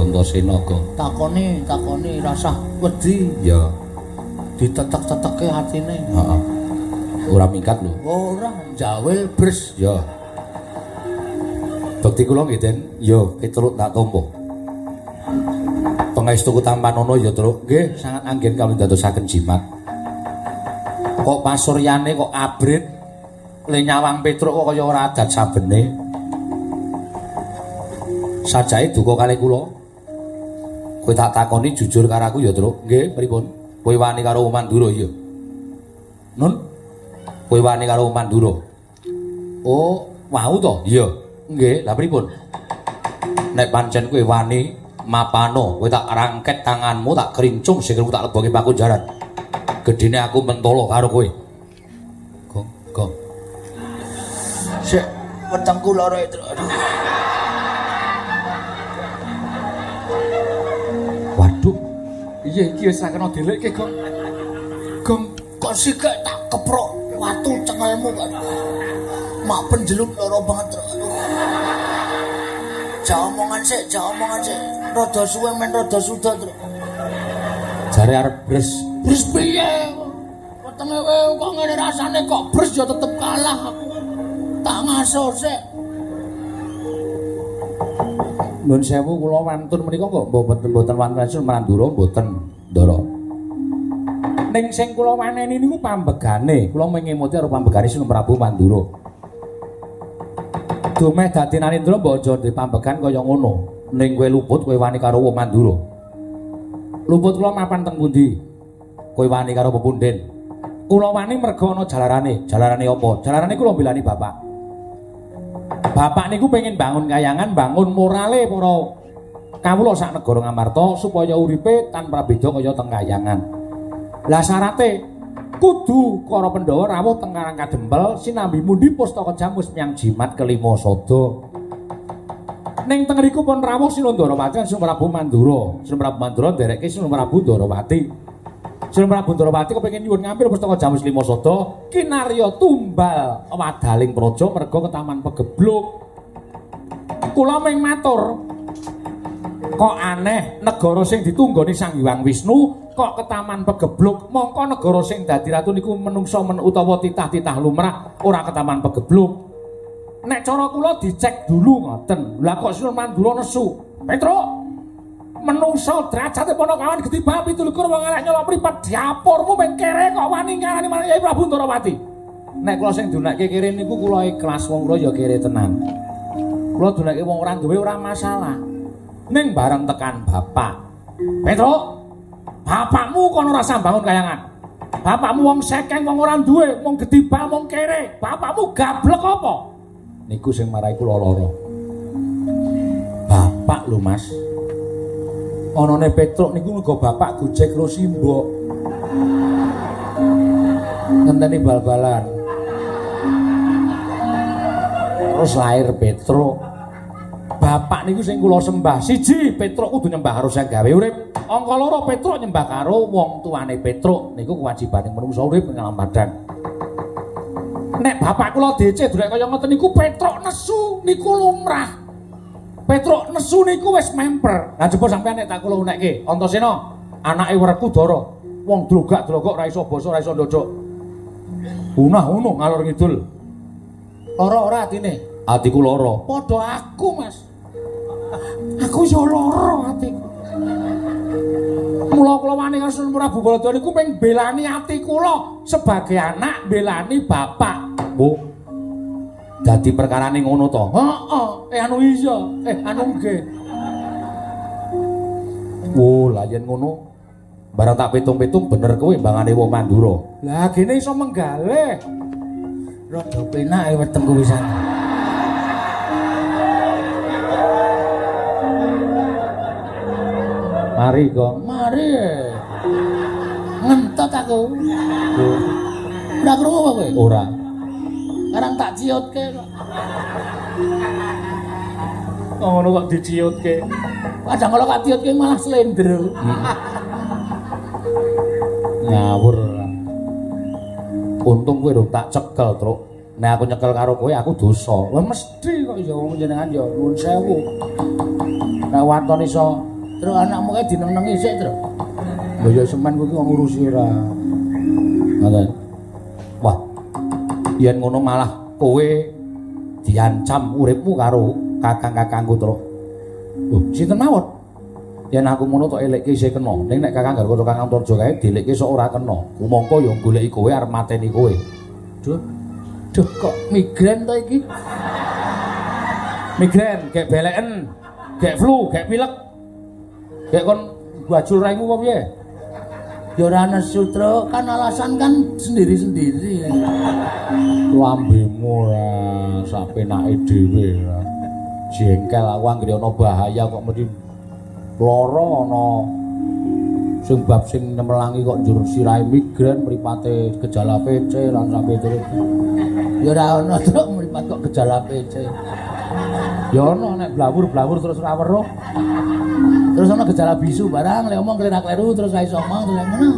Ndara Antasena, Gong. Takoni, takoni rasah wedi. Ya. Ditetek-tetekke atine. Heeh. Ora mingkat lho. Ora, jawil bres. Ya. Bekti kula nggih, Den. Ya, Petruk tak tampa. Pangestu tampanana ya, Truk. Nggih, sangat anggen kawula dadosaken jimat. Kok pasuryane kok abrit le nyawang Petruk kok kaya ora adat sabene. Sajae duka kalih kula. Kowe tak takoni jujur karo aku ya, Truk. Nggih, pripun? Kowe wani karo Mandura ya? Nun? Kowe wani karo Mandura? Oh, wau to? Iya. Nggih, lha pripun? Nek pancen kowe wani mapano, kowe tak rangket tanganmu, tak krincung sikilmu tak lebokke pakunjaran. Gedene aku mentolo karo kowe. Gong, gong. Sik, wetengku lara itu. Aduh. Waduh. Iya iki wis ra kena delekke, Gong. Gong, kok sikek tak keprok watu cengelmu kok. Mak penjeluk lara banget. Aduh. Jak omongan sik, jak omongan sik. Rada suwe men rada suda, Truk. Jare arep bres. Bres piye? Wetenge kowe kok ngene rasane kok bres ya tetep kalah aku. Tak ngaso sik. Nuwun sewu kula wantun menika kok mboten wantun Mandura mboten, Ndara. Ning sing kula waneni niku pambegane, kula mengemuti karo pambegane Sinun Prabu Mandura. Dumeh dadi Narendra mbok aja ndek pambegan kaya ngono. Ning kowe luput kowe wani karo wong Mandura. Luput kula mapan teng pundi? Kowe wani karo pepunden. Kula wani merga ana jalarane. Jalarane apa? Jalarane kula mbelani bapak. Bapak niku pengen bangun kayangan, bangun morale para kawula sak negara Ngamarta supaya uripe tanpa beda kaya teng kayangan. Lah syarate kudu para Pandhawa rawuh teng Karang Kadempel sinambi mundi pustaka jamus miyang jimat kelima sada. Ning teng riku pun rawuh Sinun Ndarawati lan Sinun Prabu Mandura. Sinun Prabu Mandura nderekke Sinun Prabu Ndarawati. Sinun Prabu Ndarawati kepengin nyuwun ngambil pustaka jamus lima sada kinarya tumbal wadaling praja merga ketaman pegebluk. Kula ming matur, kok aneh negara sing ditunggoni Sang Hyang Wisnu kok ketaman pegebluk, mongko negara sing dadi ratu niku menungsa men utawa titah-titah lumrah ora ketaman pegebluk. Nek cara kula dicek dulu ngoten. Lah kok Sinun Mandura nesu? Petruk, menungsa derajate Panakawan gedhi bab 27 wong arek nyolok mripat diapurmu men kere kok wani ngarani marang Kyai Prabu Ndarawati. Nek kula sing dunekke kere niku kula ikhlas, wong kula ya kere tenan. Kula dunekke wong ora duwe ora masalah. Ning bareng tekan bapak. Petruk, bapakmu kono ora bangun kayangan. Bapakmu wong sekeng, wong ora duwe, wong gedibal, wong kere. Bapakmu gablek apa? Niku sing marai kula lara. Bapak lho, Mas. Anane Petruk niku mergo bapak gojek karo simbok. Ngenteni bal-balan. Terus lahir Petruk. Bapak niku sing kula sembah. Siji, Petruk kudu nyembah karo sing gawe urip. Angka loro, Petruk nyembah karo wong tuane Petruk. Niku kewajibane manungsa urip ing alam padang. Nek bapak kula DC durek kaya ngoten niku Petruk nesu niku lumrah. Petruk nesu niku wis memper. Lah coba sampean nek tak kula unekke, Antasena, anake Werkudara, wong drogak-drogok ora iso basa, ora iso ndodok. Unah-unuh ngalor ngidul. Lara ora atine? Atiku lara. Padha aku, Mas. Aku yo lara atiku. Mula kula wani karo Sunan Prabu Baladewa niku ping belani ati kula sebagai anak belani bapak. Bu. Dadi perkarane ngono to? Heeh. Anu iya, anu nggih. Oh, lah yen ngono barang tak pitung-pitung bener kowe mbangane wong Mandura. Lah gene iso menggalih. Rada penak wetengku pisan. Mari kok. Mari. Ngentot aku. Ora krungu apa kowe? Ora. Karang tak ciutke kok. Ngono kok diciutke. Kadang kalau tak ciutke malah slender. Ngawur. Untung kowe rung tak cekel, Truk. Nek aku nyekel karo kowe aku dosa. Wah mesti kok ya wong jenengan ya nuwun sewu. Nek waton iso Terus anakmu kae dineng-nengi sik, Tru. Lho ya semen kowe iki kok ngurusi ora. Ngoten. Wah. Yen ngono malah kowe diancam uripmu karo kakang-kakangku, Truk. Lho, sinten mawon? Yen aku ngono tok elekke isih kena. Ning nek Kakang Garwa Kakang Antarja kae dielekke sok ora kena. Kumangka ya goleki kowe arep mateni kowe. Duh. Duh kok migrain to iki? Migrain, gek beleken, gek flu, gek pilek. Gek kon bajul raimu apa piye? Ya ora nesu, Truk. Kan alasan kan sendiri-sendiri. Lambemu ora sapenake dhewe. Jengkel aku anggere ana bahaya kok mesti lara ana sing bab sing nyemelangi kok njur sirahe migrain, mripate gejala PC lan sampe terus. Ya ora ana, Truk, mripat kok gejala PC. Ya ana nek blawur-blawur terus ora weruh. Terus ana gejala bisu barang, lek omong kleru-kleru terus ra iso omong terus ngono.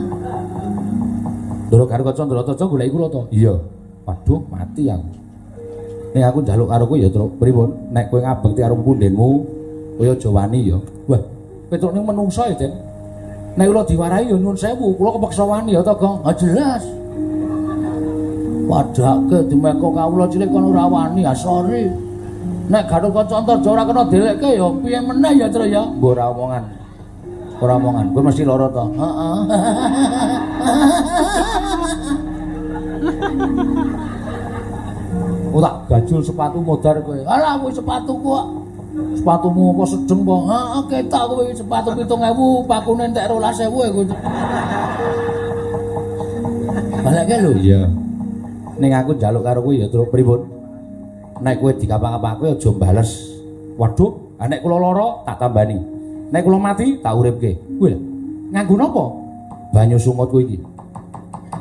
Ndoro karo kaca Ndoro goleki kula to. Iya. Waduh, mati aku. Nek aku njaluk karo kowe ya, Truk. Pripun? Nek kowe ngabekti karo pundenmu, kowe aja wani ya. Wah, Petruk niku menungso ya, Den. Nek kula diwarahi ya nyuwun sewu, kula kepeksa wani ya to, Gong. Ah jelas. Padake dimeko kawula cilik kon ora wani, ah sorry. Nek Gatot Kaca Antarja ora kena dhelekke ya piye meneh ya, Truk ya. Mbok ora omongan. Ora omongan. Kowe mesti lara to. Heeh. Oh tak gajul sepatu modar kowe. Alah kuwi sepatuku kok. Sepatumu apa sedeng apa? Heeh, ketok kuwi sepatu 7.000, pakune entek 12.000 iku. Balekke lho. Iya. Ning aku njaluk karo kowe ya, Truk, pripun? Nek kowe dikapak-kapake aja bales. Waduh, nek kula lara tak tambani. Nek kula mati tak uripke. Kuwi lho. Nganggo napa? Banyu sungut kuwi iki.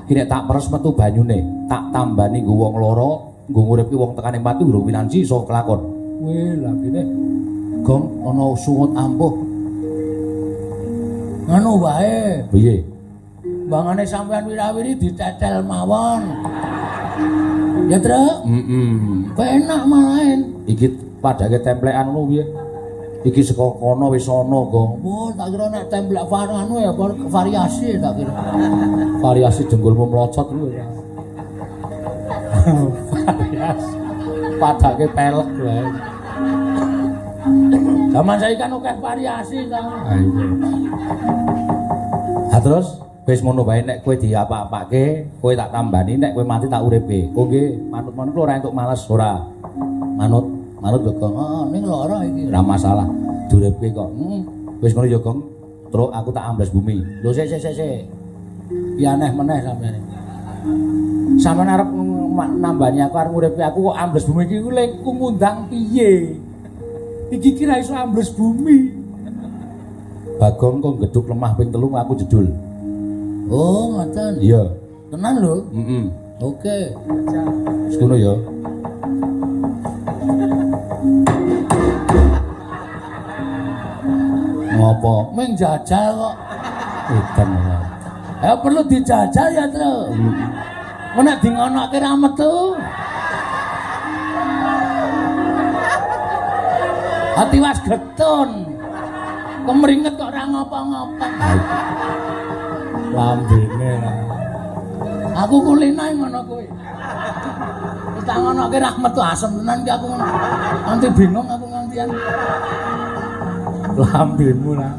Iki nek tak peres metu banyune, tak tambani nggo wong lara, nggo nguripke wong tekane mati urung winanci iso kelakon. Weh, lha kene Gong ana sungut ampuh. Ngono wae. Piye? Bangane sampean wirawiri ditetel mawon. Ya, Truk? Heeh. Penak malahen. Iki padake templekan ngono piye? Iki saka kono wis ana, Gong. Oh, tak kira nek templek anu ya variasi tak kira. Variasi dengkulmu mlocot kuwi. Variasi. Padake pelek wae. Zaman saiki kan akeh variasi ta. Ha iya. Ha terus wis ngono wae nek kowe diapa-apake, kowe tak tambani, nek kowe mati tak uripke. Oh nggih, manut-manut ora entuk males ora. Manut, manut yo, Gong. Heeh, ning lara iki. Ora masalah. Diuripke kok. Wis ngono ya, Gong. Truk aku tak ambles bumi. Lho sik sik sik sik. Ki aneh meneh sampeyan. Sampeyan arep nambani aku arep nguripke aku kok ambles bumi iki lek ngundang piye? Iki kira iso ambles bumi. Bagong kok geduk lemah ping 3 aku jedul. Oh, ngoten. Iya. Tenan lho? Heeh. Oke. Wis ngono ya. Ngopo? Ming jajal kok. Edan ora. Ya perlu dijajal ya, Truk. Engko nek di ngonoke ra metu. Ati was getun. Kemringet kok ora ngapa-ngapa. Lambene. Aku kulino ngono kuwi. Wis tak ngonoke ra metu asem tenan ki aku ngono. Nganti bingung aku ngantian. Lambemu lah.